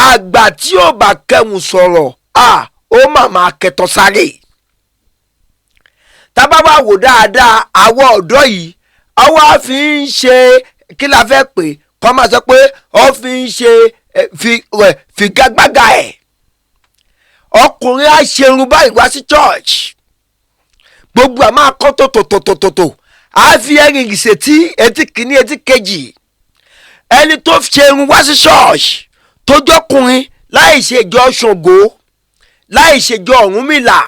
Àgbà tí ò bá kẹhùn sọ̀rọ̀, à ó mà máa kẹtọ sáré. Tábà wà wò dáadáa, àwọn ọ̀dọ́ yìí ọwọ́ á fi ń ṣe, kí la fẹ́ pè, kọ́ máa sọ pé ó fi ń ṣe figagbága ẹ̀. Ọkùnrin á ṣerun báyìí wá sí church, gbogbo àmọ́ akọ́ tòtòtòtòtò, á fi ẹ̀rìn ìṣètí, etí kìíní, etí kejì. Ẹni tó ṣerun wá sí church tó jọkùnrin, láì ṣèjọ Ṣàngó, láì ṣèjọ Ọ̀rúnmìlà,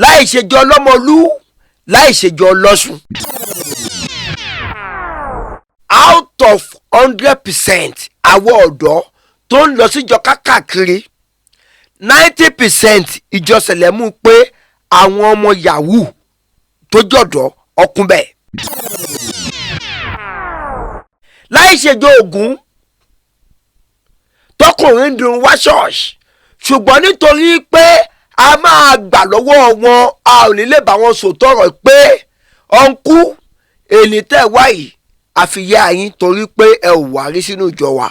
láì ṣèjọ Ọlọ́mọlú, láì ṣèjọ Ọlọ́sùn, out of 100% àwọn ọ̀dọ́ tó ń lọ síjọ kákàkiri, 90% ìjọ Sẹ̀lẹ̀ mú pé àwọn ọmọ yahoo tó jọ̀dọ̀ ọkùn bẹ́ẹ̀. Láì ṣèjọ Ògún, tọkùnrin dùn wá ṣọ́ọ̀ṣì, ṣùgbọ́n nítorí pé a máa gbà lọ́wọ́ wọn, a ò ní lè bá wọn sòótọ́ ọ̀rọ̀ pé ọ̀nkú èlì tẹ̀ wá yìí, àfiyá yín, torí pé ẹ ò wá rí sínú ìjọ wa.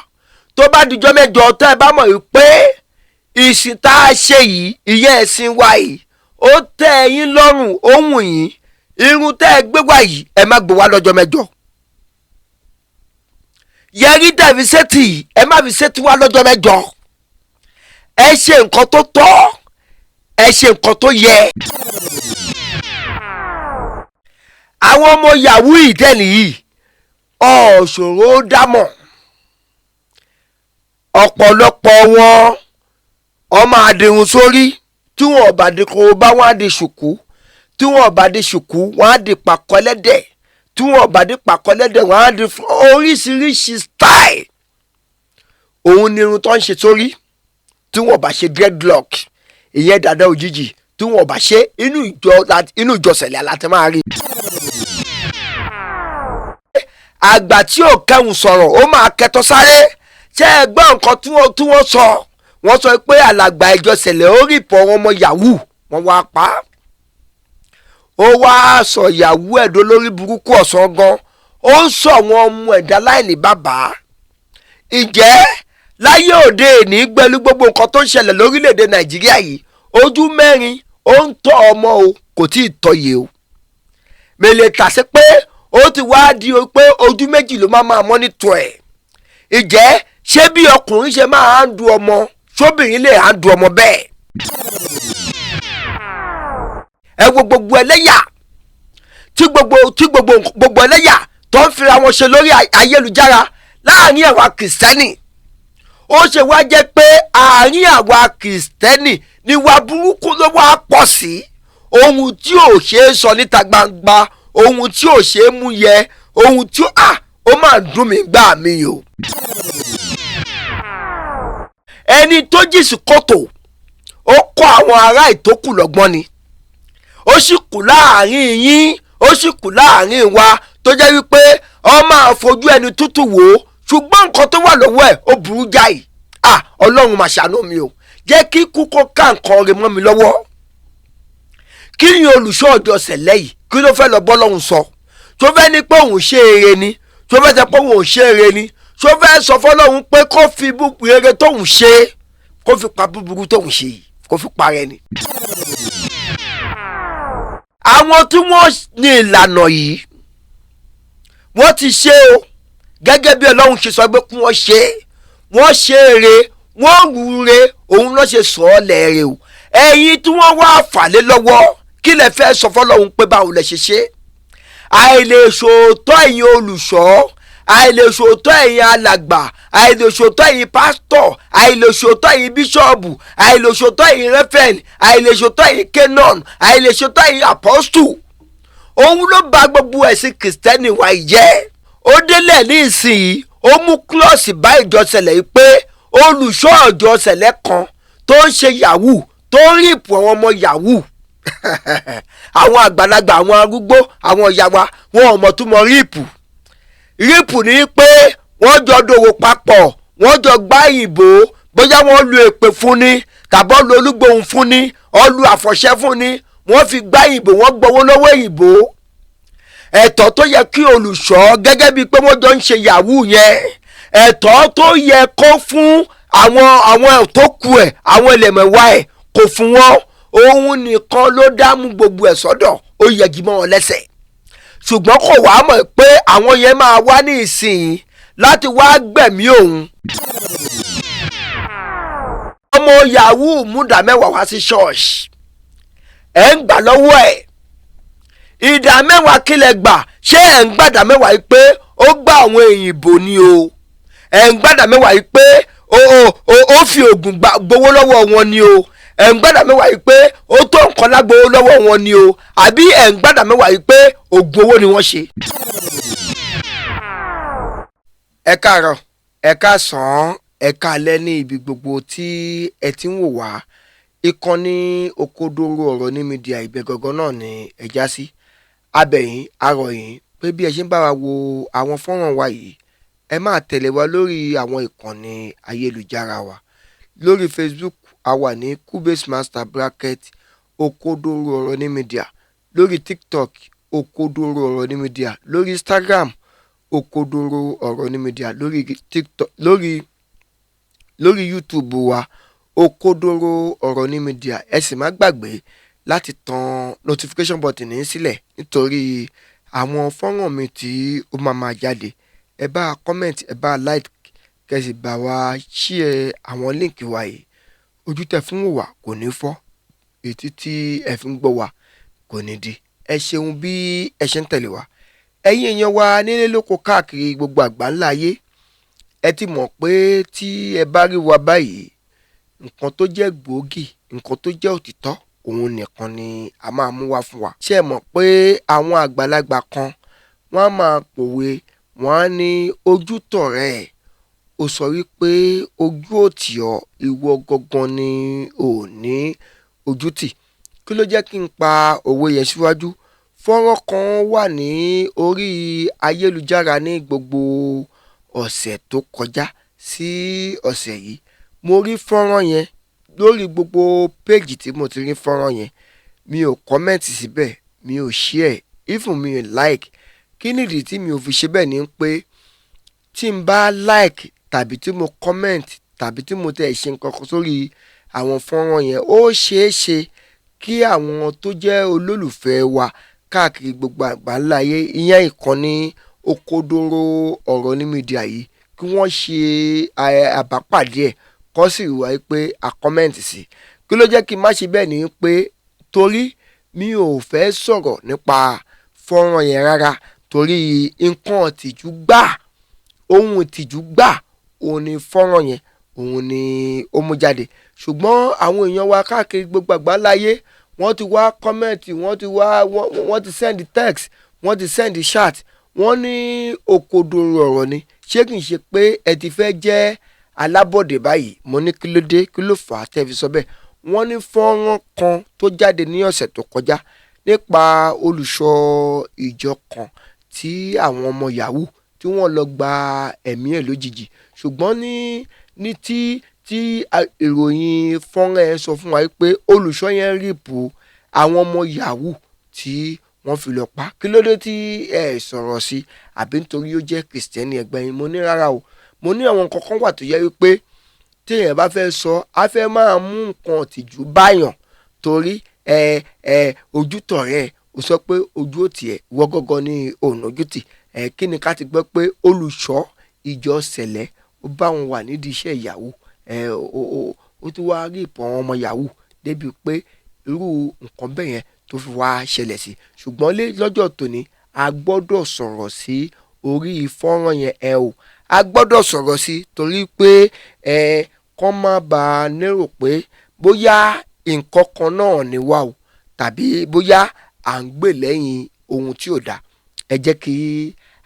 Tó bá dijọ́ mẹ́jọ, tẹ́ ẹ bá mọ̀ yìí pé ìsìn tá a ṣe yìí, ìyẹn ẹ̀sìn wa yìí, ó tẹ́ ẹ yín lọ́rùn, ó wù yín, irun tẹ́ ẹ gbé wá yìí, ẹ má gbé wá lọ́jọ́ mẹ́jọ. Yẹrí tẹ́ fi sétí yìí, ẹ má fi sétí wá lọ́jọ́ mẹ́jọ. Ẹ ṣe nǹkan tó tọ́, ẹ ṣe nǹkan tó yẹ. Àwọn ọmọ yahoo ìtẹ́lì yìí ọ̀ṣòro dámọ̀. Ọ̀pọ̀lọpọ̀ wọn ọmọ àdìrún sórí, tí wọn bá di korobá, wọn á di ṣùkú; tí wọn bá di ṣùkú, wọn á di pàkọ́lẹ́dẹ̀; tí wọn bá di pàkọ́lẹ́dẹ̀, wọn á di oríṣiríṣi style. Òun ni irun tó ń ṣe sórí. Tí wọn bá ṣe dreadlock, ìyẹn dàda òjijì, tí wọn bá ṣe, inú ìjọ Sẹ̀lẹ̀ láti máa rí. Àgbà tí ò kẹhùn sọ̀rọ̀, ó máa kẹtọ sáré. Ṣé ẹ gbọ́ nǹkan tí wọ́n sọ? Wọ́n sọ pé alàgbà ìjọ Sẹ̀lẹ̀ ó rìpọ̀ wọn ọmọ yahoo, wọ́n wá pa á. Ó wá sọ yahoo ẹ̀dọ́ lórí burúkú ọ̀sán gan, ó ń sọ àwọn ọmọ ẹ̀dá láìní bàbá. Ǹjẹ́ láyé òde òní, pẹ̀lú gbogbo nǹkan tó ń ṣẹlẹ̀ lórílẹ̀‐èdè Nàìjíríà yìí, ojú mẹ́rin ó ń tọ́ ọmọ o, kò tí ì tọ́yè o. Mèlè tà sí pé ó ti wá di pé ojú méjì ló máa máa mọ́nítọ̀ ẹ̀. Ìjẹ́ ṣé bí ọkùnrin ṣe máa ń du ọmọ, sóbìnrin lè à ń du ọmọ bẹ́ẹ̀? Ẹ wo gbogbo ẹlẹ́yà tí gbogbo ẹlẹ́yà tó ń fira wọn ṣe lórí ayélujára láàrin àwa Kìrìsìtẹ́nì. Ó ṣe wá jẹ́ pé àárín àwa Kìrìsìtẹ́nì ni wà burúkú ló wá pọ̀ sí, ohun tí ò ṣe é sọ níta gbangba, ohun tí ò ṣe é mú yẹ, ohun tí ó ó máa dùn mí gbà mí o. Ẹni tó jì sí kòtò, ó kọ́ àwọn ará ìtókù lọ́gbọ́n ni. Ó sì kù láàrin yín, ó sì kù láàrin wa tó jẹ́ wípé ọ máa fojú ẹni tútù wò ó, ṣùgbọ́n nǹkan tó wà lọ́wọ́ ẹ̀, ó burú jáì. Ah, Ọlọ́run mà ṣàánú mi o, jẹ́ kí kú kó ká nǹkan rẹ̀ mọ́ mi lọ́wọ́. Kí ni olùṣọ́ ọjọ́ Sẹ̀lẹ̀ yìí, kí ló fẹ́ lọ bọ́ lọ́hùn sọ? Tó fẹ́ ní pé òun ṣe eré ni? Tó fẹ́ sọ pé òun ò ṣe eré ni? Tó fẹ́ sọ fọlọ́hún pé kó fi rere tóun ṣe, kó fi pa búburú tóun ṣe yìí, kó fi parẹ́ ni? Àwọn tí wọ́n ní ìlànà yìí, wọ́n ti ṣe o gẹ́gẹ́ bí Ọlọ́run ṣe sọ pé kí wọ́n ṣe é. Wọ́n ṣe eré, wọ́n rúure, òun ló ṣe sọ ọ́ lẹ́ẹ̀rẹ̀ o. Ẹ̀yin tí wọ́n wá fà lé lọ́wọ́, kí lẹ fẹ́ sọ fọlọ́hún pé báwo lẹ ṣe ṣe? Àìlèṣòótọ́ ẹ̀yin olùṣọ́, àìlèṣòótọ́ ẹ̀yin alàgbà, àìlèṣòótọ́ ẹ̀yin pásítọ̀, àìlèṣòótọ́ ẹ̀yin bíṣọ̀bù, àìlèṣòótọ́ ẹ̀yin rẹ́fẹ̀n, àìlèṣòótọ́ ẹ̀yin canon, àìlèṣòótọ́ ẹ̀yin apọ́stù, òun ló bà gbogbo ẹ̀sìn Kìrìsìtẹ́nì wa jẹ́. Ó délẹ̀ ní ìsinyìí, ó mú klọ́ọ̀sì bá ìjọ Sẹ̀lẹ̀ yìí pé olùṣọ́ ìjọ Sẹ̀lẹ̀ kan tó ń ṣe yahoo, tó ń rìpù àwọn ọmọ yahoo, àwọn àgbàlagbà, àwọn arúgbó, àwọn ìyá wa, wọn ò mọ̀ tó mọ ríìpù. Ríìpù ní pé wọ́n jọ dòwò papọ̀, wọ́n jọ gbá ìbò, bóyá wọ́n lu èpè fún ni, tàbọ̀ lu olúgbòhùn fún ni, ó lu àfọ̀ṣẹ́ fún ni, wọ́n fi gbá ìbò, wọ́n gbowó lọ́wọ́ ìbò. Ẹ̀tọ́ tó yẹ kí olùṣọ́, gẹ́gẹ́ bíi pé wọ́n jọ ń ṣe yahoo yẹn, ẹ̀tọ́ tó yẹ kó fún àwọn tó kù ẹ̀, àwọn ẹlẹ́mẹ̀wá ẹ̀ kò fún wọn. Òun nìkan ló dá mú gbogbo ẹ̀ sọ́dọ̀, ó yẹgi mọ́ wọn lẹ́sẹ̀. Ṣùgbọ́n kò wá mọ̀ pé àwọn yẹn máa wá ní ìsìn láti wá gbẹ̀mí òun. Ọmọ yahoo mú ìdá mẹ́wàá wá sí ṣọ́ọ̀ṣì, ẹ̀ ń gbà lọ́wọ́ ẹ̀. Ìdá mẹ́wàá kílẹ̀ gbà? Ṣé ẹ̀ ń gbàdá mẹ́wàá yìí pé ó gbà àwọn èyìnbó ni o? Ẹ̀ ń gbàdá mẹ́wàá yìí pé ó fi oògùn gbowó lọ́wọ́ wọn ni o? Ẹ̀ ń gbàdá mẹ́wàá yìí pé ó tó nǹkan lágbowó lọ́wọ́ wọn ni o? Àbí ẹ̀ ń gbàdá mẹ́wàá yìí pé oògùn owó ni wọ́n ṣe? Ẹ káàárọ̀, ẹ káàsán, ẹ káalẹ́ ní ibi gbogbo tí ẹ ti ń wò wá. Ìkànnì Òkodoro Ọ̀rọ̀ ní Media ìbẹ̀ gangan náà ni ẹ já sí. Abẹ̀yìn arọ̀yìn pé bí ẹ ṣe ń bá wa wo àwọn fọ́nrán wa yìí, ẹ máa tẹ̀lé wa lórí àwọn ìkànnì ayélujára wa. Lórí Facebook, a wà ní Cubase Master bracket Òkodoro Ọ̀rọ̀ ní Media. Lórí TikTok, Òkodoro Ọ̀rọ̀ ní Media. Lórí Instagram, Òkodoro Ọ̀rọ̀ ní Media. Lórí TikTok, lórí YouTube wa, Òkodoro Ọ̀rọ̀ ní Media. Ẹ sì má gbàgbé láti tan notification button ní sílẹ̀ nítorí àwọn fọ́nrán mi tí ó máa máa jáde. Ẹ bá comment, ẹ bá like, kẹ́ sì bá wa share àwọn link wa yìí. Ojú tẹ fún wò wá kò ní fọ́, etí tí ẹ fi ń gbọ́ wá kò ní di. Ẹ ṣeun bí ẹ ṣe ń tẹ̀lé wa. Ẹ̀yin èèyàn wa nílé lóko káàkiri gbogbo àgbáńlá ayé, ẹ ti mọ̀ pé tí ẹ bá rí wa báyìí, nǹkan tó jẹ́ gbòógì, nǹkan tó jẹ́ òtítọ́, òun nìkan ni a máa mú wá fún wa. Ṣé ẹ mọ̀ pé àwọn àgbàlagbà kan wọ́n á máa pòwe, wọ́n á ní ojú tọ̀rẹ́ ẹ̀, ó sọ wípé ojú ò tì ọ́, ìwọ gangan ni ò ní ojú tì. Kí ló jẹ́ kí n pa òwe yẹn síwájú? Fọ́nrán kan wà ní orí ayélujára ní gbogbo ọ̀sẹ̀ tó kọjá sí ọ̀sẹ̀ yìí. Mo rí fọ́nrán yẹn lórí gbogbo péèjì tí mo ti rí fọ́nrán yẹn. Mi ò comment síbẹ̀, mi ò share, even mi ò like. Kí nìdí tí mi ò fi ṣe bẹ́ẹ̀ ni pé tí n bá like tàbí tí mo comment tàbí tí mo tẹ̀ ṣe nǹkan kan sórí àwọn fọ́nrán yẹn, ó ṣeé ṣe kí àwọn tó jẹ́ olólùfẹ́ wa káàkiri gbogbo àgbáńlá ayé, ìyẹn ìkànnì Òkodoro Ọ̀rọ̀ ní Media yìí, kí wọ́n ṣe àbápàdé ẹ̀, kọ́ sì rí wa pé a comment sí. Kí ló jẹ́ kí n má ṣe bẹ́ẹ̀ ni pé torí mi ò fẹ́ sọ̀rọ̀ nípa fọ́nrán yẹn rárá, torí nǹkan ìtìjú gbà, ohun ìtìjú gbà, òun ni fọ́nrán yẹn, òun ni ó mú jáde. Ṣùgbọ́n àwọn èèyàn wa káàkiri gbogbo àgbáńlá ayé, wọ́n ti wá comment, wọ́n ti wá wọ́n ti send text, wọ́n ti send chat, wọ́n ní òkodoro ọ̀rọ̀ ni. Ṣé kìí ṣe pé ẹ ti fẹ́ jẹ́ alábọ̀dé báyìí? Mo ní kí ló dé, kí ló fà á tẹ́ fi sọ bẹ́ẹ̀? Wọ́n ní fọ́nrán kan tó jáde ní ọ̀sẹ̀ tó kọjá nípa olùṣọ́ ìjọ kan tí àwọn ọmọ yahoo tí wọ́n lọ gba ẹ̀mí ẹ̀ lójijì. Ṣùgbọ́n ní tí ìròyìn fọ́nrán ẹ̀ sọ fún wa pé olùṣọ́ yẹn rìpù àwọn ọmọ yahoo tí wọ́n fi lọ pa. Kí ló dé tí ẹ sọ̀rọ̀ sí? Àbí nítorí ó jẹ́ kìrìsìtẹ́nì ẹgbẹ́ yín? Mo ní rárá o. Mo ní àwọn nǹkan kan wà tó yẹ wípé tí èèyàn bá fẹ́ sọ, á fẹ́ máa mú nǹkan ìtìjú báyàn, torí ẹ ojú tọ̀rẹ́ ẹ̀, ó sọ pé ojú ò tì ẹ́, ìwọ gangan ni òun ojú tì. Kí ni ká ti gbọ́ pé olùṣọ́ ìjọ sẹ̀lẹ̀ ó bá wọn wà nídìí iṣẹ́ yahoo, ó tún wá rí ìpọ̀ àwọn ọmọ yahoo débi pé irú nǹkan bẹ́ẹ̀ yẹn tó fi wá ṣẹlẹ̀ sí. Ṣùgbọ́n lọ́jọ́ tòní, a gbọ́dọ̀ sọ̀rọ̀ sí orí fọ́nrán yẹn ẹ o. A gbọ́dọ̀ sọ̀rọ̀ sí torí pé ẹ kọ́ má ba lérò pé bóyá nǹkan kan náà ni wá o, tàbí bóyá à ń gbè lẹ́yìn ohun tí ò dáa. Ẹ jẹ́ kí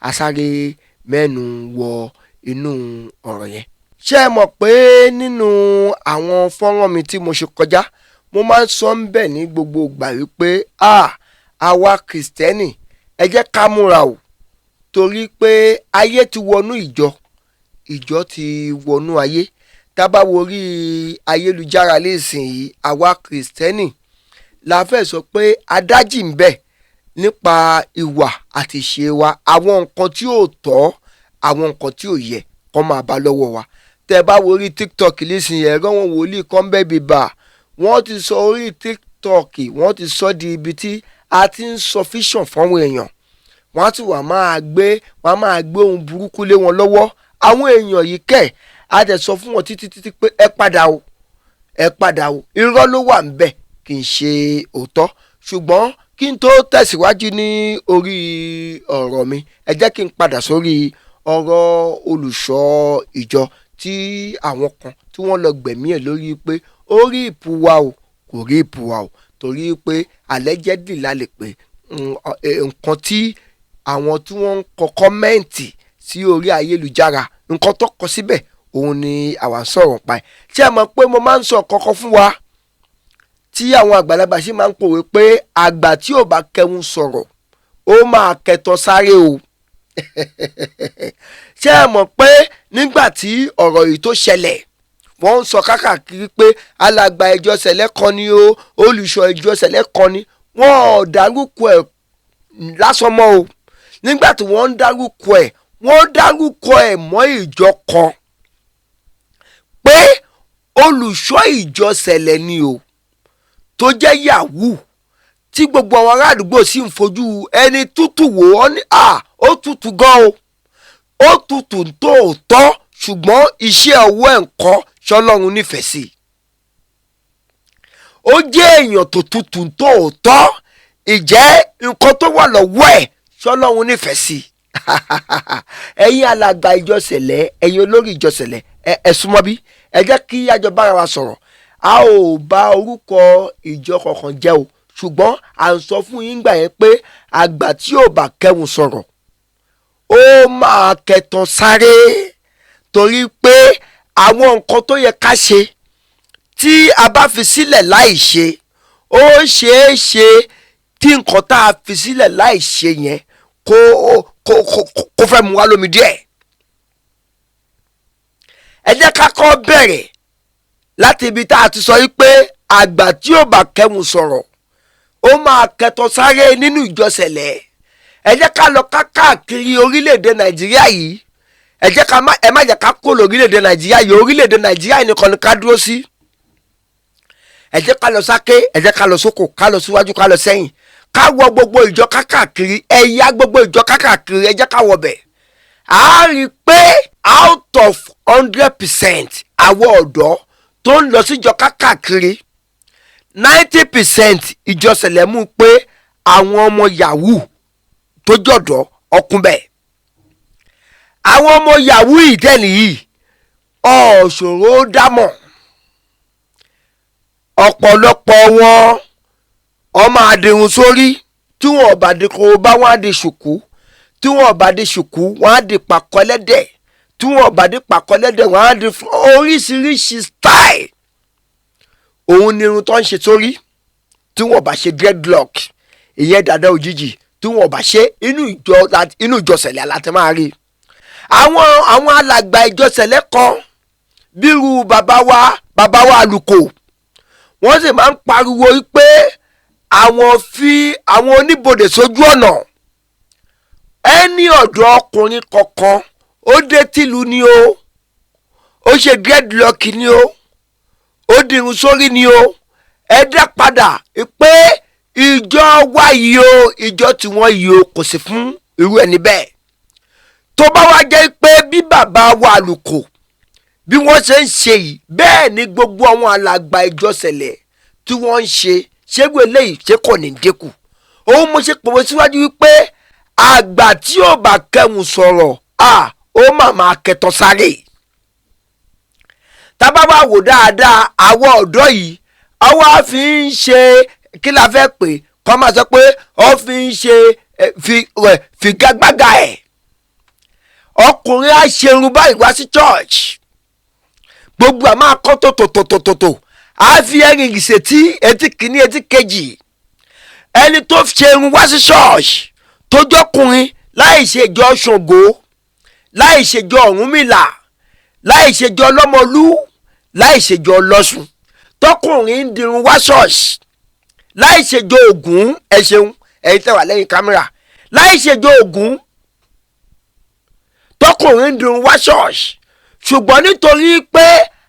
a sáré mẹ́nu wọ inú ọ̀rọ̀ yẹn. Ṣé ẹ mọ̀ pé nínú àwọn fọ́nrán mi tí mo ṣe kọjá, mo máa ń sọ ń bẹ̀ ní gbogbo ìgbà wípé àwa kìrìsìtẹ́nì, ẹ jẹ́ ká múra o, torí pé ayé ti wọnú ìjọ, ìjọ ti wọnú ayé. Tá bá wo orí ayélujára nísìnyí, àwa kìrìsìtẹ́nì la fẹ́ sọ pé adájì ń bẹ nípa ìwà àti ìṣe wa, àwọn nǹkan tí ò tọ́, àwọn nǹkan tí ò yẹ kó máa bá lọ́wọ́ wa. Tẹ́ bá wo orí TikTok nísìnyí, ẹ̀rọ wọn wòlíì kan bẹ́ẹ̀ bíbà, wọ́n ti sọ orí TikTok, wọ́n ti sọ di ibi tí a ti ń sọ fíṣàn fáwọn èèyàn. Wọ́n á tún wà máa gbé, wọ́n á máa gbé ohun burúkú lé wọn lọ́wọ́. Àwọn èèyàn yìí kẹ̀, á tẹ̀ sọ fún wọn títí títí pé ẹ padà o, ẹ padà o, irọ́ ló wà ń bẹ̀, kì í ṣe òótọ́. Ṣùgbọ́n kí n tó tẹ̀síwájú ní orí ọ̀rọ̀ mi, ẹ jẹ́ kí n padà sórí ọ̀rọ̀ olùṣọ́ ìjọ tí àwọn kan tí wọ́n lọ gbẹ̀mí ẹ̀ lórí pé ó rí ìpù wa o, kò rí ìpù wa o, torí pé allegedly la lè pè nǹkan tí àwọn tí wọ́n ń kọ comment sí orí ayélujára, nǹkan tó kọ síbẹ̀, òun ni àwa ń sọ̀rọ̀ pa ẹ̀. Ṣé ẹ mọ̀ pé mo máa ń sọ kọ́kọ́ fún wa tí àwọn àgbàlagbà sì máa ń pòwe pé àgbà tí ò bá kẹun sọ̀rọ̀, ó máa kẹtọ sáré o? Ṣé ẹ mọ̀ pé nígbà tí ọ̀rọ̀ yìí tó ṣẹlẹ̀, wọ́n ń sọ kákàkiri pé alàgbà ìjọ sẹ̀lẹ̀ kan ni o, olùṣọ́ ìjọ sẹ̀lẹ̀ kan ni, wọ́n ò dárúkọ ẹ̀ lásán mọ́ o. Nígbà tí wọ́n ń dárúkọ ẹ̀, wọ́n dárúkọ ẹ̀ mọ́ ìjọ kan pé olùṣọ́ ìjọ sẹ̀lẹ̀ ni o, tó jẹ́ yahoo, tí gbogbo àwọn ará àdúgbò sì ń fojú ẹni tútù wò ó ní à ó tútù gan o, ó tútù tóòtọ́, ṣùgbọ́n iṣẹ́ ọwọ́ ẹ̀ ń kọ́ ṣọlọ́run nífẹ̀ẹ́ sí i. Ó jẹ́ èèyàn tó tútù tóòtọ́, ìjẹ́ nǹkan tó wà lọ́wọ́ ẹ̀ ṣọlọ́run nífẹ̀ẹ́ sí i? Ẹ̀yin alàgbà ìjọ sẹ̀lẹ̀, ẹ̀yin olórí ìjọ sẹ̀lẹ̀, ẹ súnmọ́ bí, ẹ jẹ́ kí àjọ bára wa sọ̀rọ̀. A ò bà orúkọ ìjọ kankan jẹ́ o, ṣùgbọ́n à ń sọ fún yín gbà yẹn pé àgbà tí ò bá kẹ́hùn sọ̀rọ̀, ó máa kẹtàn sáré, torí pé àwọn nǹkan tó yẹ ká ṣe tí a bá fi sílẹ̀ láì ṣe, ó ṣeé ṣe tí nǹkan tá a fi sílẹ̀ láì ṣe yẹn kó fẹ́ mu wá lómi díẹ̀. Ẹ jẹ́ ká kọ́ bẹ̀rẹ̀ láti ibi tá a ti sọ yìí pé àgbà tí ò bá kẹ́hùn sọ̀rọ̀, ó máa kẹtọ sáré nínú ìjọsẹ̀lẹ̀. Ẹ jẹ́ ká lọ káàkiri orílẹ̀-èdè Nàìjíríà yìí. Ẹ jẹ́ ká má, ẹ má jẹ́ ká kó lórílẹ̀-èdè Nàìjíríà yìí, orílẹ̀-èdè Nàìjíríà yìí nìkan ni ká dúró sí. Ẹ jẹ́ ká lọ sáké, ẹ jẹ́ ká lọ sóko, ká lọ síwájú, ká lọ sẹ́yìn, ká wọ gbogbo ìjọ káàkiri, ẹ̀yà gbogbo ìjọ káàkiri, ẹ jẹ́ ká wọ bẹ̀. A rí i pé out of 100% àwọn ọ̀dọ́ tó ń lọ síjọ káàkiri, 90% ìjọ sẹ̀lẹ̀ mú pé àwọn ọmọ yahoo tó jọ̀dọ̀ ọkùn bẹ́ẹ̀. Àwọn ọmọ yahoo ìtẹ́lẹ̀ yìí ọ̀ṣòro dámọ̀, ọ̀pọ̀lọpọ̀ wọn ọmọ àdìrún sórí, tí wọn bá di kó bá wọn á di ṣùkú, tí wọn bá di ṣùkú wọn á di pàkọ́lẹ́dẹ̀, tí wọn bá di pàkọ́lẹ́dẹ̀ wọn á di oríṣiríṣi style. Òun ni irun tó ń ṣe sórí. Tí wọn bá ṣe dreadlock, ìyẹn dàda òjijì, tí wọn bá ṣe, inú ìjọ sẹ̀lẹ̀ láti máa rí àwọn alàgbà ìjọ sẹ̀lẹ̀ kan bírú bàbá wa àlùkò. Wọ́n sì máa ń pariwo pé àwọn fi àwọn oníbodè sójú ọ̀nà. Ẹni ọ̀dọ́ ọkùnrin kankan, ó dé tìlú ni o, ó ṣe dreadlock ni o, ó dirun sórí ni o, ẹ dá padà pé ìjọ wa yìí o, ìjọ tí wọ́n yìí o, kò sí fún irú ẹni bẹ́ẹ̀. Tó bá wá jẹ́ pé bí bàbá wa àlùkò bí wọ́n ṣe ń ṣe yìí, bẹ́ẹ̀ ni gbogbo àwọn alàgbà ìjọ sẹ̀lẹ̀ tí wọ́n ń ṣe, ṣégun eléyìí ṣé kò ní dínkù? Òun mo ṣe pòwe síwájú wípé àgbà tí ò bá kẹ́hùn sọ̀rọ̀ à, ó mà máa kẹtọ sáré. Tábà wà wò dáadáa, àwọn ọ̀dọ́ yìí, ọwọ́ á fi ń ṣe, kí la fẹ́ pè kọ́ máa sọ pé ó fi ń ṣe figagbága ẹ̀. Ọkùnrin á ṣerun báyìí wá sí church, gbogbo àmọ́ akọ́ tòtòtòtòtò, á fi ẹ̀rìn ìṣètí, etí kìíní, etí kejì. Ẹni tó ṣerun wá sí church tó jọkùnrin, láì ṣèjọ Ṣàngó, láì ṣèjọ Ọ̀rúnmìlà, láì ṣèjọ Ọlọ́mọlú, láì ṣèjọ Ọlọ́ṣun, tọkùnrin ń dirun wá ṣọ́ọ̀ṣì, láì ṣèjọ Ògún, ẹ ṣeun ẹ̀yin tẹ́ wà lẹ́yìn kámẹ́rà, láì ṣèjọ Ògún, tọkùnrin ń dirun wá ṣọ́ọ̀ṣì. Ṣùgbọ́n nítorí pé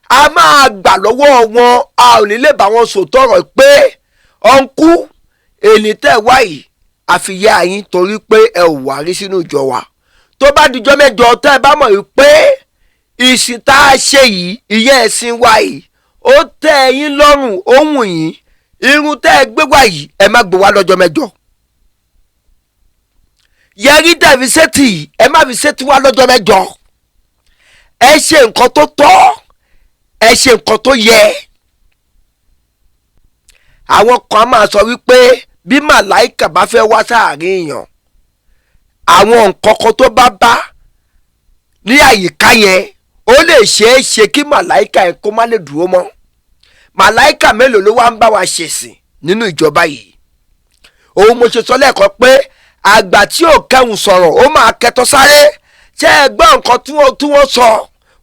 a máa gbà lọ́wọ́ wọn, a ò ní lè bá wọn sòótọ́ ọ̀rọ̀ pé ọ̀nkú èlì tẹ̀ wá yìí àfiyá yín torí pé ẹ ò wá rí sínú ìjọ wa. Tó bá dijọ́ mẹ́jọ, tẹ́ ẹ bá mọ̀ yìí pé ìsìn tá a ṣe yìí, ìyẹn ẹ̀sìn wa yìí, ó tẹ́ ẹ̀yin lọ́rùn, ó wù yín, irun tẹ́ ẹ gbé wá yìí, ẹ má gbé wá lọ́jọ́ mẹ́jọ. Yẹrí tẹ́ fi sétí yìí, ẹ má fi sétí wá lọ́jọ́ mẹ́jọ. Ẹ ṣe nǹkan tó tọ́, ẹ ṣe nǹkan tó yẹ. Àwọn kan máa sọ wípé bí màláìkà bá fẹ́ wá sáàrin èèyàn, àwọn nǹkan kan tó bá bá ní àyíká yẹn, ó lè ṣeé ṣe kí màláìkà yẹn kó má lè dúró mọ́. Màláìkà mélòó ló wá ń bá wa ṣèsìn nínú ìjọba yìí? Òun mo ṣe sọ lẹ́ẹ̀kan pé àgbà tí ò kẹ́hùn sọ̀rọ̀, ó máa kẹtọ́ sáré. Ṣé ẹ gbọ́ nǹkan tí wọ́n sọ?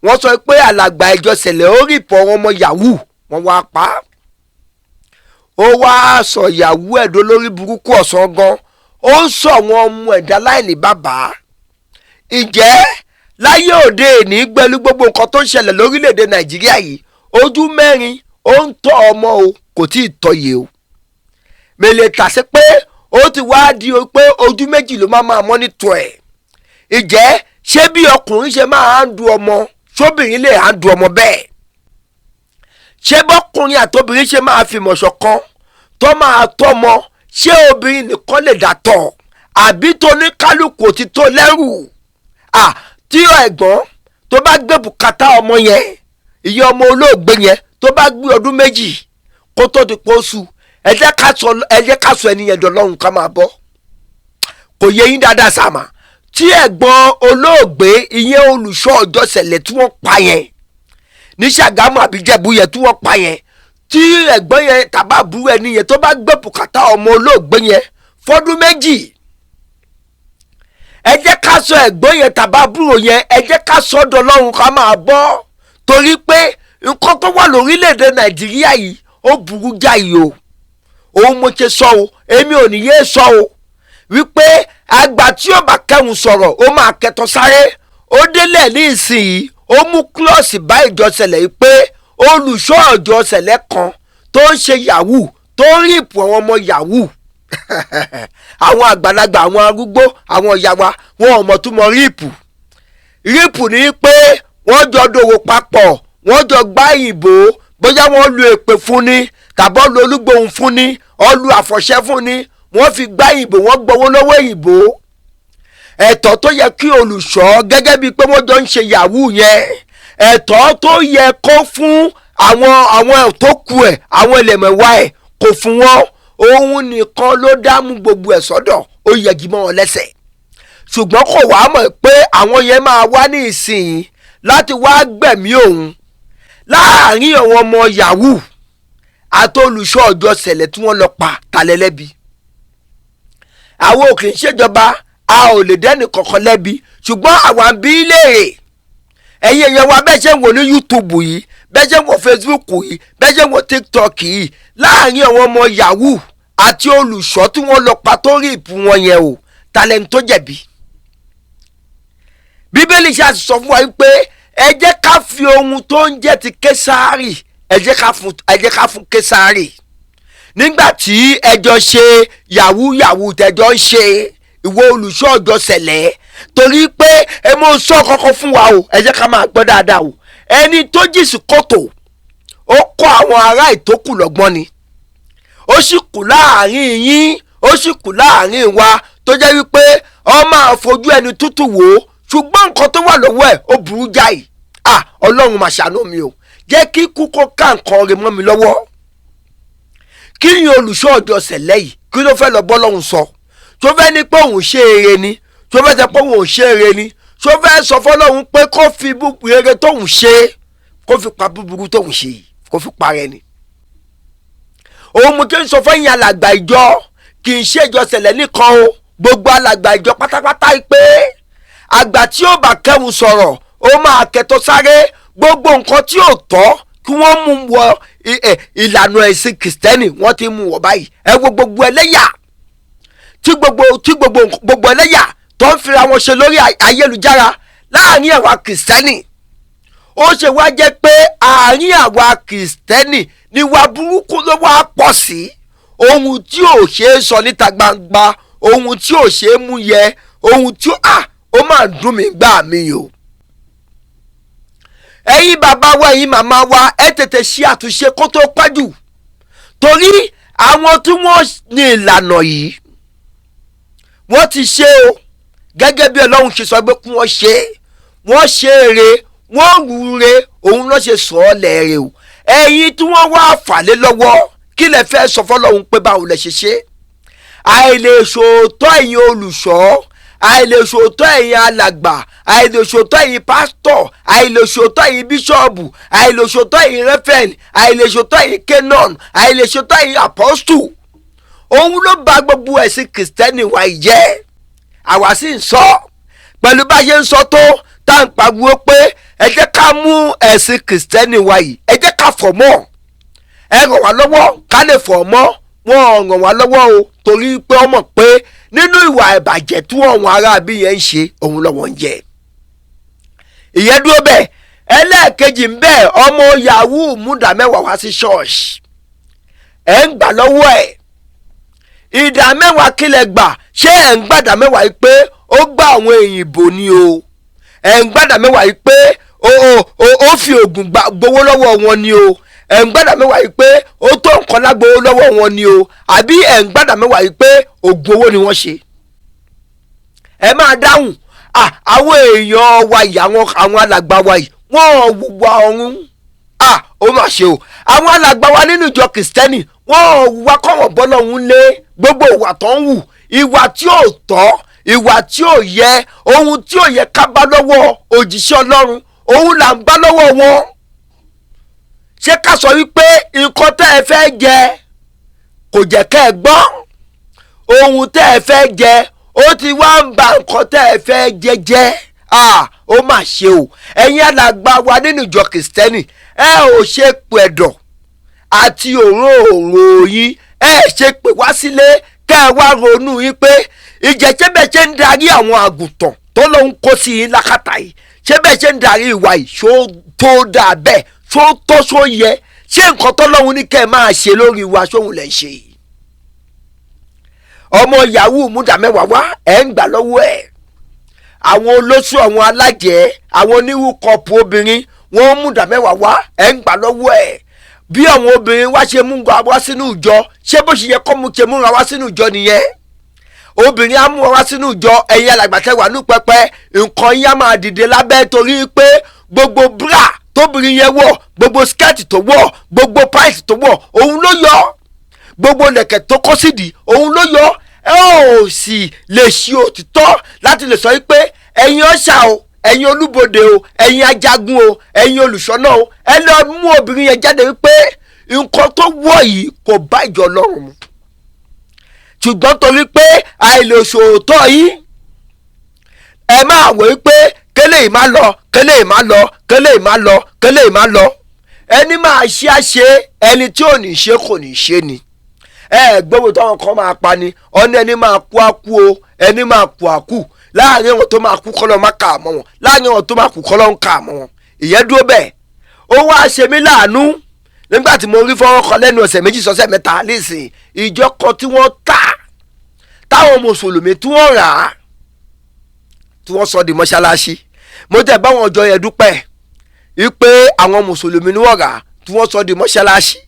Wọ́n sọ pé alàgbà ìjọ Sẹ̀lẹ̀ ó rìpọ̀ wọn ọmọ yahoo, wọ́n wá pa á. Ó wá sọ yahoo ẹ̀dọ́ lórí burúkú ọ̀sán gan, ó ń sọ àwọn ọmọ ẹ̀dá láìní bàbá. Ǹjẹ́ láyé òde òní, pẹ̀lú gbogbo nǹkan tó ń ṣẹlẹ̀ lórílẹ̀‐èdè Nàìjíríà yìí, ojú mẹ́rin ó ń tọ́ ọmọ o, kò tí ì tọ́yè o. Mèlè tàṣí pé ó ti wá di pé ojú méjì ló máa mọ́nítọ̀ ẹ̀. Ǹjẹ́ ṣé bí ọkùnrin ṣe máa ń du ọmọ, sóbìnrin lè à ń du ọmọ bẹ́ẹ̀? Ṣé bọ́kùnrin àtobìnrin ṣe máa fìmọ̀ ṣọ̀kan tó máa tọ́mọ, ṣé obìnrin nìkan lè dàtọ̀ àbí tóníkálukú ti tó lẹ́rù? Tí ẹ̀gbọ́n tó bá gbé bùkátà ọmọ yẹn, ìyẹn ọmọ olóògbé yẹn, tó bá gbé ọdún méjì kó tó di pósù, ẹ jẹ́ ká sọ ẹni yẹn dọ̀lọ́run ká máa bọ́. Kò yẹ yín dáadáa sàmà. Tí ẹ̀gbọ́n olóògbé, ìyẹn olùṣọ́ ọjọ́ Sẹ̀lẹ̀ tí wọ́n pa yẹn ní Ṣàgámù àbí Jẹ̀bú yẹn tí wọ́n pa yẹn, tí ẹ̀gbọ́n yẹn tàbá burú ẹni yẹn tó bá gbé bùkátà ọmọ olóògbé yẹn fọ́dún méjì, ẹ jẹ́ ká sọ ẹ̀gbọ́n yẹn tàbá burú yẹn, ẹ jẹ́ ká sọ dọlọ́run ká máa bọ́, torí pé nǹkan tó wà lórílẹ̀‐èdè Nàìjíríà yìí ó burú jáì o. Òun mo ṣe sọ o, èmi ò ní yé sọ o wípé àgbà tí ó bá kẹ́hùn sọ̀rọ̀, ó máa kẹtọ́ sáré. Ó délẹ̀ ní ìsinyìí, ó mú klọ́ọ̀sì bá ìjọ Sẹ̀lẹ̀ yìí pé olùṣọ́ ìjọ Sẹ̀lẹ̀ kan tó ń ṣe yahoo, tó ń rìpù àwọn ọmọ yahoo, àwọn àgbàlagbà, àwọn arúgbó, àwọn ìyá wa, wọn ò mọ̀ túmọ̀ rìpù. Rìpù ni pé wọ́n jọ dòwò papọ̀, wọ́n jọ gbá ìbò, bóyá wọ́n lu èpè fún ni tàbí wọ́n lu olúgbòhùn fún ni, wọ́n lu àfọ̀ṣẹ́ fún ni, wọ́n fi gbá ìbò, wọ́n gbowó lọ́wọ́ ìbò. Ẹ̀tọ́ tó yẹ kí olùṣọ́ gẹ́gẹ́ bíi pé wọ́n jọ ń ṣe yahoo yẹn, ẹ̀tọ́ tó yẹ kó fún àwọn tó kù ẹ̀, àwọn ẹlẹ́mẹ̀wá ẹ̀, kò fún wọn. Òun nìkan ló dámú gbogbo ẹ̀ sọ́dọ̀, ó yẹgi mọ́ wọn lẹ́sẹ̀. Ṣùgbọ́n kò wá mọ̀ pé àwọn yẹn máa wá ní ìsìn láti wá gbẹ̀mí òun láàárín àwọn ọmọ yahoo àti olùṣọ́ ọjọ́ Sẹ̀lẹ̀ tí wọ́n lọ pa talẹ́lẹ́bi. Àwọn ò kì í ṣèjọba, a ò lè dẹ́nì kankan lẹ́bi, ṣùgbọ́n àwa ń bi léèrè. Ẹ̀yin èèyàn wa, bẹ́ẹ̀ ṣe ń wò ní YouTube yìí, bẹ́ẹ̀ ṣe ń wò Facebook yìí, bẹ́ẹ̀ ṣe ń wò TikTok yìí, láàárín àwọn ọmọ yahoo àti olùṣọ́ tí wọ́n lọ pa tó rí ìpù wọn yẹn o, talẹ́ni tó jẹ̀bi? Bíbélì ṣe àti sọ fún wa wípé ẹ jẹ́ ká fi ohun tó ń jẹ́ ti Késárì, ẹ jẹ́ ká fún Késárì. Nígbà tí ẹjọ́ ṣe yahoo yahoo tẹjọ́ ń ṣe, ìwọ olùṣọ́ ọjọ́ Sẹ̀lẹ̀, torí pé ẹ mọ sọ kọ́kọ́ fún wa o, ẹ jẹ́ ká máa gbọ́ dáadáa o. Ẹni tó jì sí kòtò, ó kọ́ àwọn ará ìtókù lọ́gbọ́n ni, ó sì kù láàrin yín, ó sì kù láàrin wa tó jẹ́ wípé ọ máa fojú ẹni tútù wò ó, ṣùgbọ́n nǹkan tó wà lọ́wọ́ ẹ̀ ó burú jáì. Ọlọ́run mà ṣàánú mi o, jẹ́ kí kú kó ká nǹkan rẹ̀ mọ́ mi lọ́wọ́. Kí ni olùṣọ́ ọjọ́ Sẹ̀lẹ̀ yìí, kí ló fẹ́ lọ bọ́ lọ́hùn sọ? Tó fẹ́ ní pé òun ṣe eré ni? Tó fẹ́ sọ pé òun ò ṣe eré ni? Tó fẹ́ sọ fọlọ́hun pé kó fi rere tóun ṣe, kó fi pa búburú tóun ṣe yìí, kó fi parẹ́ ni? Òun mo kí n sọ fẹ́yìn alàgbà ìjọ, kì í ṣe ìjọ Sẹ̀lẹ̀ nìkan o, gbogbo alàgbà ìjọ pátápátá pé àgbà tí ó bá kẹ́hùn sọ̀rọ̀, ó máa kẹtọ́ sáré. Gbogbo nǹkan tí ò tọ́ kí wọ́n mú wọ ìlànà ẹ̀sìn kìrìsìtẹ́nì, wọ́n ti mú wọ báyìí. Ẹ wo gbogbo ẹlẹ́yà tí gbogbo ẹlẹ́yà tó ń fira wọn ṣe lórí ayélujára láàrin àwa kìrìsìtẹ́nì. Ó ṣe wá jẹ́ pé àárín àwa kìrìsìtẹ́nì ni wà burúkú ló wá pọ̀ sí, ohun tí ò ṣe é sọ níta gbangba, ohun tí ò ṣe é mú yẹ, ohun tí ó máa dùn mí gbà mí o. Ẹ̀yin bàbá wa, ẹ̀yin màmá wa, ẹ tètè ṣe àtúnṣe kó tó pẹ́ jù, torí àwọn tí wọ́n ní ìlànà yìí wọ́n ti ṣe o, gẹ́gẹ́ bí Ọlọ́run ṣe sọ pé kí wọ́n ṣe é, wọ́n ṣe eré, wọ́n rúure, òun ló ṣe sọ ọ́ lẹ́ẹ̀rẹ́ o. Ẹ̀yin tí wọ́n wá fà lé lọ́wọ́, kí lẹ fẹ́ sọ fọlọ́run pé báwo lẹ ṣe ṣe? Àìlèṣòótọ́ ẹ̀yin olùṣọ́, àìlèṣòótọ́ ẹ̀yin alàgbà, àìlèṣòótọ́ ẹ̀yin pásítọ̀, àìlèṣòótọ́ ẹ̀yin bíṣọ̀bù, àìlèṣòótọ́ ẹ̀yin rẹ́fẹ̀n, àìlèṣòótọ́ ẹ̀yin kénọ́n, àìlèṣòótọ́ ẹ̀yin àpọ́stù, òun ló bà gbogbo ẹ̀sìn kìrìsìtẹ́nì wa jẹ́. Àwa sì ń sọ pẹ̀lú bá ṣe ń sọ tó tá à ń pariwo pé ẹ jẹ́ ká mú ẹ̀sìn kìrìsìtẹ́nì wa yìí, ẹ jẹ́ ká fọ̀ mọ́, ẹ ràn wá lọ́wọ́ ká lè fọ̀ mọ́. Wọn ò ràn wá lọ́wọ́ o, torí pé wọ́n mọ̀ pé nínú ìwà ìbàjẹ́ tí àwọn aráabí yẹn ń ṣe, òun lọ́wọ́ ń jẹ. Ìyẹn dúró bẹ́ẹ̀. Ẹlẹ́ẹ̀kejì ń bẹ́ẹ̀, ọmọ yahoo múdà mẹ́wàá wá sí ṣọ́ọ̀ṣì, ẹ̀ ń gbà lọ́wọ́ ẹ̀ ìdá mẹ́wàá. Kílẹ̀ gbà? Ṣé ẹ̀ ń gbàdá mẹ́wàá yìí pé ó gbà àwọn èyìnbó ni o? Ẹ̀ ń gbàdá mẹ́wàá yìí pé ó fi oògùn gbowó lọ́wọ́ wọn ni o? Ẹ̀ ń gbàdá mẹ́wàá yìí pé ó tó nǹkan lágbowó lọ́wọ́ wọn ni o? Àbí ẹ̀ ń gbàdá mẹ́wàá yìí pé oògùn owó ni wọ́n ṣe? Ẹ máa dáhùn. Àwọn èèyàn wa yìí, àwọn alàgbà wa yìí, wọ́n wùwà ọ̀run. Ó mà ṣe o. Àwọn alàgbà wa nínú ìjọ kìrìsìtẹ́nì, wọ́n wùwà kọ̀wọ̀n bọ́lọ́hún lé. Gbogbo ìwà tó ń wù, ìwà tí ò tọ́, ìwà tí ò yẹ, ohun tí ò yẹ ká bá lọ́wọ́ òjíṣẹ́ Ọlọ́run, òun là ń bá lọ́wọ́ wọn. Ṣé ká sọ wípé nǹkan tẹ́ ẹ fẹ́ jẹ kò jẹ́ kẹ́ ẹ gbọ́? Ohun tẹ́ ẹ fẹ́ jẹ ó ti wá ń ba nǹkan tẹ́ ẹ fẹ́ jẹ jẹ́. Ó mà ṣe o. Ẹ̀yin alàgbà wa nínú ìjọ kìrìsìtẹ́nì, ẹ ò ṣe pẹ̀dọ̀ àti òróòrò yín, ẹ ṣe pè wá sílé kẹ́ ẹ wá ronú yín pé ìjẹ́sẹ́bẹ̀ ṣe ń darí àwọn àgùntàn tó lóun kó sí yín lákàtà yìí, ṣé bẹ́ẹ̀ ṣe ń darí ìwà yìí, ṣó tó dáa bẹ́ẹ̀? Ṣó tó, ṣó yẹ? Ṣé nǹkan tó lóun ní kẹ́ ẹ máa ṣe lórí wa, ṣóun lẹ̀ ń ṣe yìí? Ọmọ yahoo múdà mẹ́wàá wá, ẹ̀ ń gbà lọ́wọ́ ẹ̀. Àwọn olóṣù, àwọn alájẹ́, àwọn oníwùkọ̀pù obìnrin, wọ́n múdà mẹ́wàá wá, ẹ̀ ń gbà lọ́wọ́ ẹ̀. Bí àwọn obìnrin wá ṣe mú wá sínú ìjọ, ṣé bó ṣe yẹ kọ́ mú ṣe múra wá sínú ìjọ nìyẹn? Obìnrin á mú wá sínú ìjọ, ẹ̀yin alàgbàtẹ́ wà ní pẹpẹ, nǹkan yín á máa dìde lábẹ́, torí pé gbogbo bra tóbìnrin yẹn wọ̀, gbogbo skirt tó wọ̀, gbogbo pant tó wọ̀, òun ló yọ, gbogbo lẹ̀kẹ̀ tó kó sídìí, òun ló yọ. Ẹ ò sì lè ṣe òtítọ́ láti lè sọ pé ẹ̀yin ọ̀ṣà o, ẹ̀yin olúbodè o, ẹ̀yin ajagun o, ẹ̀yin olùṣọ́nà o, ẹ lọ mú obìnrin yẹn jáde wípé nǹkan tó wọ̀ yìí kò bá ìjọ Ọlọ́run mu. Ṣùgbọ́n torí pé àìlèṣòótọ́ yìí, ẹ máa wò wípé kélé yìí má lọ, kélé yìí má lọ, kélé yìí má lọ, kélé yìí má lọ. Ẹni máa ṣe á ṣe, ẹni tí ò ní ṣe kò ní ṣe ni. Ẹ gbogbo táwọn kan máa pa ni ọ̀nà, ẹni máa kú á kú o, ẹni máa kú á kú. Láàrin wọn tó máa kú, kọ́lọ́ má kà á mọ́ wọn. Láàrin wọn tó máa kú, kọ́lọ́ ń kà á mọ́ wọn. Ìyẹn dúró bẹ́ẹ̀. Ó wá ṣe mí láàánú nígbà tí mo rí fọwọ́ kan lẹ́nu ọ̀sẹ̀ 2 sọ́sẹ̀ 3 nísìn, ìjọ kan tí wọ́n tà, táwọn mùsùlùmí tí wọ́n rà á, tí wọ́n sọ di mọ́ṣáláṣí. Mo tẹ̀ báwọn ọjọ́ yẹn dúpẹ́ wípé àwọn mùsùlùmí ni wọ́n rà á tí wọ́n sọ di mọ́ṣáláṣí,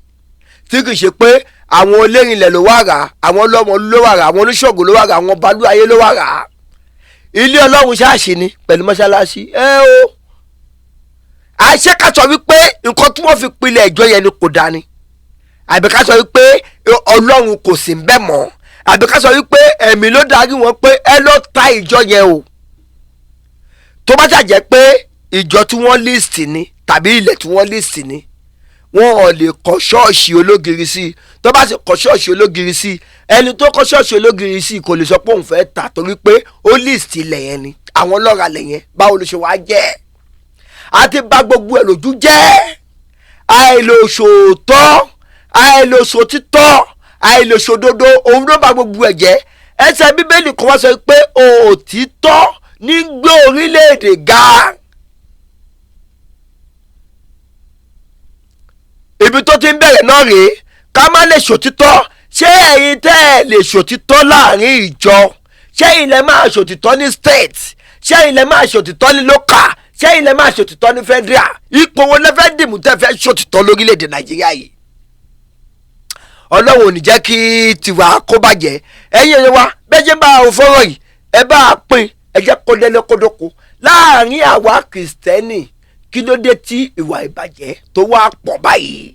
tí kì í ṣe pé àwọn olórinlẹ̀ ló wà rà á, àwọn ọlọ́mọ ló wà rà á, àwọn oníṣègùn ló wà rà á, àwọn balúwayé ló wà rà á. Ilé Ọlọ́run ṣáàṣì ni pẹ̀lú mọ́ṣáláṣí. Ẹ o, àṣẹ ká sọ wípé nǹkan tí wọ́n fi pilẹ̀ ìjọ yẹn ni kò dání, àbí ká sọ wípé Ọlọ́run kò sí ń bẹ̀ mọ́, àbí ká sọ wípé ẹ̀mí ló darí wọn pé ẹ lọ ta ìjọ yẹn o? Tó bá ṣàjẹ́ pé ìjọ tí wọ́n list ni tàbí ilẹ̀ tí wọ́n list ni, wọn ò lè kọ́ ṣọ́ọ̀ṣì ológiri sí i. Tó bá sì kọ́ ṣọ́ọ̀ṣì ológiri sí i, ẹni tó kọ́ ṣọ́ọ̀ṣì ológiri sí i kò lè sọ pé òun fẹ́ tà, torí pé ó list ilẹ̀ yẹn ni, àwọn lọ́ra lẹ̀ yẹn. Báwo ló ṣe wá jẹ́? Àti bà gbogbo ẹ̀ lójú jẹ́. Àìlòṣòótọ́, àìlòṣòtítọ́, àìlòṣòdodo, òun ló bà gbogbo ẹ̀ jẹ́. Ẹsẹ̀ Bíbélì kan wá sọ pé òtítọ́ ní gbé orílẹ̀-èdè ga. Ibi tó ti ń bẹ̀rẹ̀ náà rèé, ká má lè ṣòtítọ́. Ṣé ẹ̀yin tẹ́ ẹ lè ṣòtítọ́ láàrin ìjọ, ṣé ẹ̀yin lẹ máa ṣòtítọ́ ní state? Ṣé ẹ̀yin lẹ máa ṣòtítọ́ ní local? Ṣé ẹ̀yin lẹ máa ṣòtítọ́ ní federal? Ipò wo lẹ fẹ́ dìmú tẹ́ fẹ́ ṣòtítọ́ lórílẹ̀‐èdè Nàìjíríà yìí? Ọlọ́run ò ní jẹ́ kí tiwa kó bàjẹ́. Ẹ̀yin ẹ̀yẹ wa, bẹ́ẹ̀ jẹ́ bá a fọ́rọ̀ yìí, ẹ bá a pín, ẹ jẹ́ kó délé kódóko. Láàrin àwa Kìrìsìtẹ́nì, kí ló dé tí ìwà ìbàjẹ́ tó wá pọ̀ báyìí?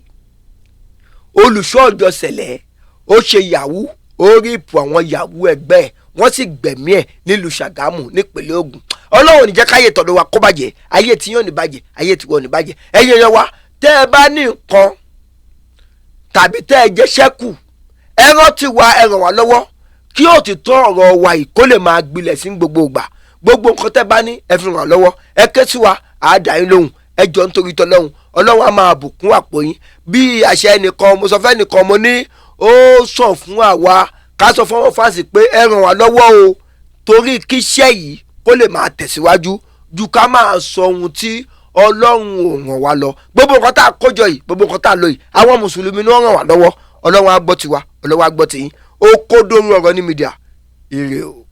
Olùṣọ́ ọjọ́ sẹ̀lẹ̀, ó ṣe yahoo, ó rape àwọn yahoo ẹgbẹ́ ẹ̀, wọ́n sì gbẹ̀mí ẹ̀ nílùú Ṣàgámù nípínlẹ̀ Ògùn. Ọlọ́run ò ní jẹ́ káyé tọ̀dọ̀ wa kó bàjẹ́. Ayé tí yóò ní bàjẹ́, ayé tí wọ́n ní bàjẹ́. Ẹ̀yin ẹ̀yẹ wa, tẹ́ ẹ bá ní nǹkan tàbí tẹ́ ẹ jẹ́ ṣẹ́kù, ẹ rántí wa, ẹ ràn wá lọ́wọ́ kí òtítọ́ ọ̀rọ̀ wa yìí kó lè máa gbilẹ̀ sí gbogbo ìgbà. Gbogbo nǹkan tẹ́ bá ní, ẹ fi ràn wá lọ́wọ́. Ẹ ké sí wa, àá yín lóhùn. Ẹ jọ, nítorí tọlọ́hun, Ọlọ́run á máa bùkún àpò yín. Bí àṣẹ ẹnìkan, mo sọ fẹ́ nìkan, mo ní ó sàn fún àwa ká sọ fún àwọn fans pé ẹ ràn wá lọ́wọ́ o, torí kíṣẹ́ yìí kó lè máa tẹ̀síwájú ju ká máa sọ ohun tí Ọlọ́run ò ràn wá lọ. Gbogbo nǹkan tá a kójọ yìí, gbogbo nǹkan tá a lò yìí, àwọn Mùsùlùmí ni wọ́n ràn wá lọ́wọ́. Ọlọ́run á gbọ́ tiwa, Ọlọ́run á gbọ́ tiyín. Ó kó dóru ọ̀rọ̀ ní media. Ire o.